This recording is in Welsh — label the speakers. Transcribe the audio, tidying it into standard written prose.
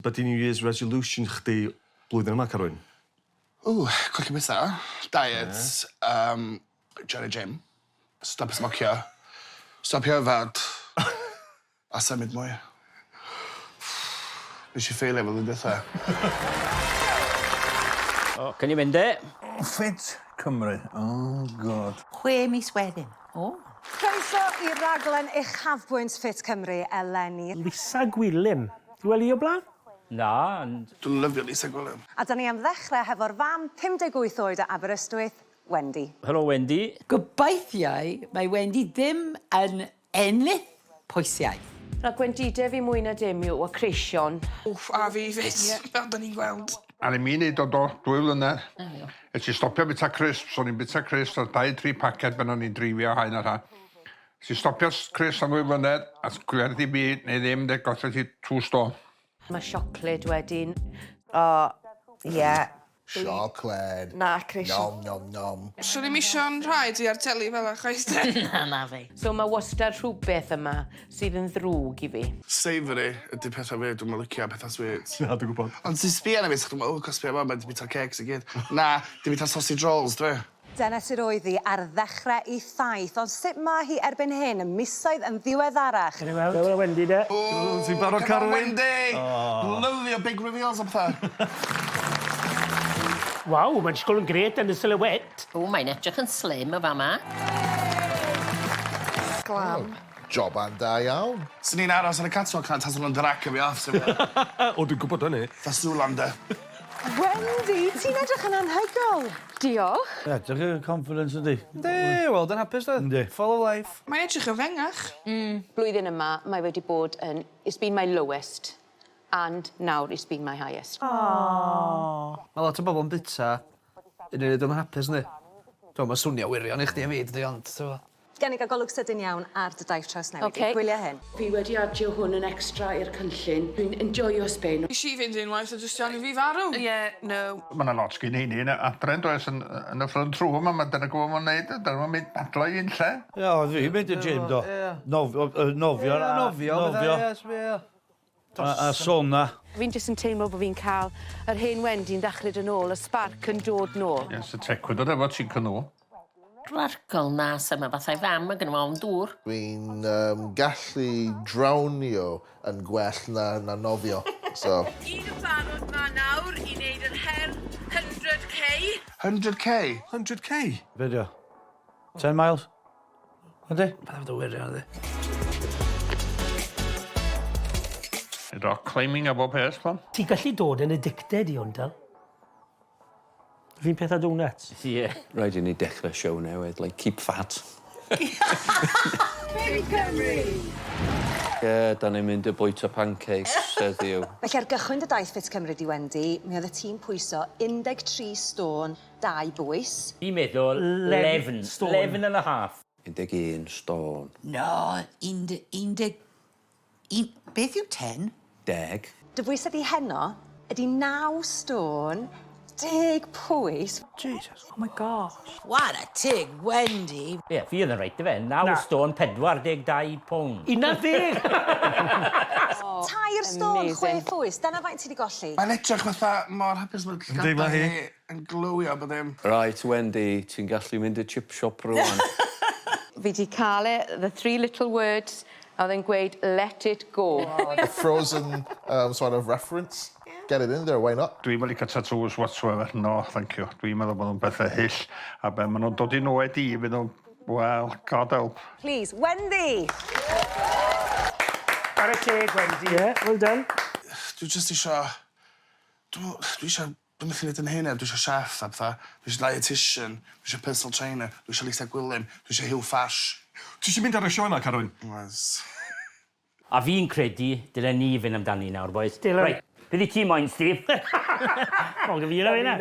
Speaker 1: Be 'di New Year's resolution chdi blwyddyn yma, Carwyn?
Speaker 2: Ww, colli pwysa, diet, yym, joinio gym, stopio smocio, stopio yfad, a symud mwy. Nesh i ffeilio flwyddyn dwetha.
Speaker 3: O, cyn i fynd e.
Speaker 4: Ffit Cymru. Oh God.
Speaker 5: Chwe mis wedyn. O.
Speaker 6: Croeso i raglen Uchafbwynt Ffit Cymru eleni.
Speaker 7: Lisa Gwilym. Ti weld 'i o bla'n?
Speaker 3: Na, ond...
Speaker 2: Dwi'n lyfio Lisa Gwilym.
Speaker 6: A 'dan ni am ddechrau hefo'r fam 58 oed o Aberystwyth, Wendy.
Speaker 3: Helo Wendy.
Speaker 5: Gobeithiau mae Wendy ddim yn ennill pwysiau.
Speaker 8: Na, gwendidau fi mwy na dim yw y creision.
Speaker 9: Wff a fi 'fyd, fel 'dan ni'n gweld.
Speaker 10: Aru mi neud o do, dwy flynedd. Es i stopio bita crisps, o'n i'n bita crisps o'dd dau dri paced pan o'n i'n dreifio haen a rha. Es i stopio crisps am ddwy flynedd a gwerth i fi neu ddim de golles i two stone.
Speaker 8: Mae siocled wedyn.
Speaker 11: O, ie.
Speaker 12: Siocled.
Speaker 11: Na, creision.
Speaker 12: Nom nom nom.
Speaker 9: Swn i'm isio'n rhaed i ar teli fel 'a chwaith 'de.
Speaker 13: Na, na fi.
Speaker 8: So mae wastad rhywbeth yma sydd yn ddrwg i fi.
Speaker 2: Savoury ydi petha fi, dwi'm yn licio petha sweet.
Speaker 1: Na, dwi'n gwybod.
Speaker 2: Ond ti'n sbio arna fi, sa chdi'n meddwl, o, cos sbia 'ma, mae 'di bita cakes i gyd. Na, 'di bita sausage rolls dwi.
Speaker 6: Dyna sut oedd hi ar ddechrau ei thaith, ond sut mae hi erbyn hyn, misoedd yn ddiweddarach?
Speaker 7: Gawn ni weld. Dyma Wendy de.
Speaker 2: Ww,
Speaker 1: Ti'n barod,
Speaker 2: come on
Speaker 1: Carwyn?
Speaker 2: Wendy! Lyfio big reveals a petha.
Speaker 7: Waw, mae'n disgwyl yn grêt yn y silhouette.
Speaker 13: O, mae'n edrych yn slim y fama.
Speaker 11: Glam.
Speaker 12: Joban da iawn.
Speaker 2: Swn i'n aros ar y catwalk 'na tasen nhw'n dragio fi off sa
Speaker 1: O, dwi'n gwybod hynny.
Speaker 2: Fatha Zoolander.
Speaker 6: Wendy, ti'n edrych yn anhygoel!
Speaker 8: Diolch.
Speaker 4: Edrych yn confident yndi?
Speaker 14: Yndi, weld yn hapus doedd?
Speaker 4: Yndi.
Speaker 14: Full of life.
Speaker 9: Mae'n edrych yn fengach.
Speaker 8: Blwyddyn yma mae wedi bod yn it's been my lowest and nawr it's been my highest.
Speaker 14: Aww. Ma' lot o bobl yn bita yn neud o'n hapus yndi? T'mo' ma'n swnio wirion i chdi a fi dydi ond t'mo'?
Speaker 6: Gen i gael golwg sydyn iawn ar dy daith trawsnewid.
Speaker 8: Ocê.
Speaker 6: Gwylia hyn.
Speaker 8: Fi wedi adio hwn yn extra i'r cynllun. Dwi'n enjoio Sbaen.
Speaker 9: Nes i fynd unwaith a jyst iawn i fi farw. Ie, no.
Speaker 10: Ma' 'na lot gin heini yn y adre yndoes yn yn y front room a ma' dyna gwbo ma'n neud dyna fo'n mynd adla i unlle.
Speaker 4: Ie oedd fi'n mynd i'r gym do.
Speaker 14: Ie.
Speaker 4: Nofio yy nofio a...
Speaker 14: Ie nofio
Speaker 4: Nofio.
Speaker 14: Ie sbia.
Speaker 4: A a sauna.
Speaker 8: Fi'n jyst yn teimlo bo' fi'n ca'l yr hen Wendy'n ddachryd yn ôl, y sparc yn dod nôl.
Speaker 10: Ie so tecwyn dod efo chicken nhw.
Speaker 13: Rargol na sa ma fatha'i fam ma gynno fo ofn dŵr.
Speaker 12: Dwi'n yym gallu drownio yn gwell na na nofio so.
Speaker 8: Gyd yn barod 'ma nawr i neud yr her 100K.
Speaker 2: 100K?
Speaker 1: 100K?
Speaker 4: Be' 'di o? Ten miles? Yndi?
Speaker 14: Paid â fod yn wirion yndi?
Speaker 10: Rock climbing a bob peth t'mo'?
Speaker 7: Ti'n gallu dod yn addicted i hwn, Del. Yr un peth â donuts.
Speaker 3: Ie.
Speaker 15: Raid i ni dechre show newydd like keep fat.
Speaker 6: Ffit Cymru!
Speaker 15: Ie, 'dan ni'n mynd i bwyta pancakes heddiw.
Speaker 6: Felly ar gychwyn dy daith Ffit Cymru di Wendy, mi oeddet ti'n pwyso 13 stôn dau bwys.
Speaker 3: Fi'n meddwl 11.
Speaker 7: Stone.
Speaker 3: 11 and a half.
Speaker 15: 11 stôn.
Speaker 5: No, unde- undeg... Un... Beth yw ten?
Speaker 15: Deg.
Speaker 6: Dy bwysau di heno ydi 9 stôn, deg pwys.
Speaker 7: Jesus.
Speaker 11: Oh my gosh.
Speaker 5: Ware teg, Wendy.
Speaker 3: Ie, fi oedd yn reit ife. 9 stôn 42 pound.
Speaker 7: Un ar ddeg!
Speaker 6: Tair stôn, chwe phwys. Dyna faint ti 'di golli.
Speaker 2: Mae'n edrych fatha mor hapus ma'
Speaker 1: Yndi ma' hi.
Speaker 2: hi yn glowio a bod ddim.
Speaker 15: Reit Wendy, ti'n gallu mynd i'r chip shop rŵan.
Speaker 8: Fi 'di ca'l e, the three little words, a o'dd e'n gweud let it go.
Speaker 12: A frozen um sort of reference. Get it in there, why not?
Speaker 10: Dwi'm yn licio tatŵs whatsoever, no thank you. Dwi'n meddwl bod nhw'n bethe hyll a be' ma' nw'n dod i n'oed i fydd nhw'n wel, God help.
Speaker 6: Plîs, Wendy!
Speaker 7: Chware teg, Wendy. Ie, well done.
Speaker 2: Dwi jyst isio dwi dwi isio dwi methu neud 'yn hun dwi isio chef a petha. Dwi isio dietician, dwi isio personal trainer, dwi isio Lisa Gwilym, dwi isio Huw Ffash.
Speaker 1: Ti isie mynd ar y sioe 'ma, Carwyn?
Speaker 2: Oes.
Speaker 3: A fi'n credu dylen ni fynd amdani nawr, bois.
Speaker 7: Dylen.
Speaker 3: Reit, beth i ti moyn, Steve?
Speaker 7: O, gyda fi yna.